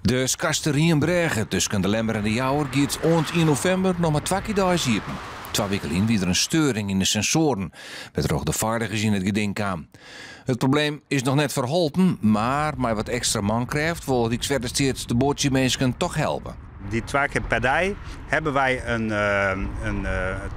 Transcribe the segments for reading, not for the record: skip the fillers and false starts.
De Skarsterrienbrêge tusken De Lemmer en De Jouwer giet oant ien novimber noch mar twa kear deis iepen. Twa wiken lyn wie der in steuring yn de sensoaren, wêrtroch de feiligens yn it geding kaam. It probleem is noch net ferholpen, mar mei wat ekstra mankrêft wol Rykswettersteat de boatsjeminsken toch helpe. Dy twa kear per dei hawwe wy in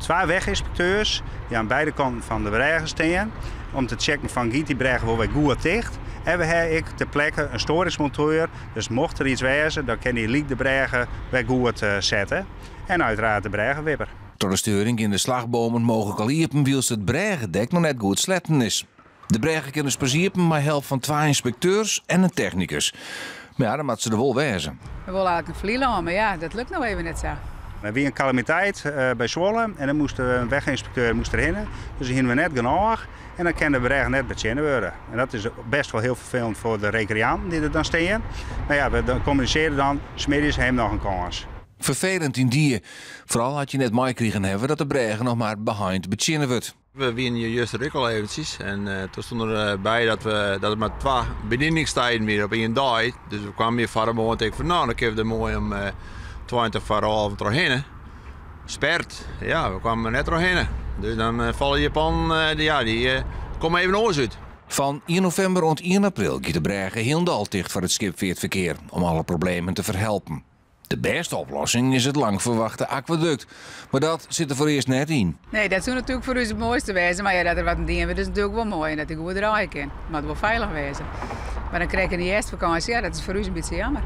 twa weginspekteurs dy't oan beide kanten fan de brêge stean om te checken fan giet dy brêge wol wer goed ticht. En we hawwe ek ter plekke in storingsmonteur, dus mocht der iets wêze, dan kin dy lyk de brêge wer goed sette. En uiteraard de brêgewipper. Troch de steuring gean de slachbomen mooglik al iepen wylst it brêgedek noch net goed sletten is. De brêge kin dus pas iepen mei help fan twa ynspekteurs en in technikus. Mar ja, dan moatte se der wol wêze. We wolle eigentlik nei Flylân, mar ja, dat lukt no even net sa. Der wie in kalamiteit by Zwolle en dan moast in weginspekteur moast derhinne. Dus hiene we net genôch en dan kin de brêge net betsjinne wurde. En dat is best wol hiel ferfelend foar de rekreanten dy't der dan stean. Mar ja, we kommunisearje dan, 's middeis ha jim noch in kâns. Ferfelend yndie. Foaral as je net meikrigen hawwe dat de brêge noch mar beheind betsjinne wurdt. We wienen hjir juster ek al eventsjes en toen stond er by dat, we, dat it mar twa bedieningstijden wie op ien dei. Dus we kwamen hjir foar de moarn tink fan nou, dan kinne we der moai om 20 foar alven trochhinne. Spert, ja, we kwamen er net trochhinne. Dus dan falle je plannen, ja, dy komme even oars út. Fan ien novimber oant ien april giet de brêge hielendal ticht foar it skipfeartferkear om alle problemen te ferhelpen. De bêste oplossing is it lang ferwachte akwadukt, mar dat sit der foarearst net yn. Nee, dat soe natuerlik foar ús it moaiste wêze, mar ja, dat der wat oan dien wurdt is natuerlik wol moai en dat dy goed draaie kin. It moat wol feilich wêze. Mar dan krekt yn de hjerstfakânsje, ja, dat is foar ús in bytsje jammer.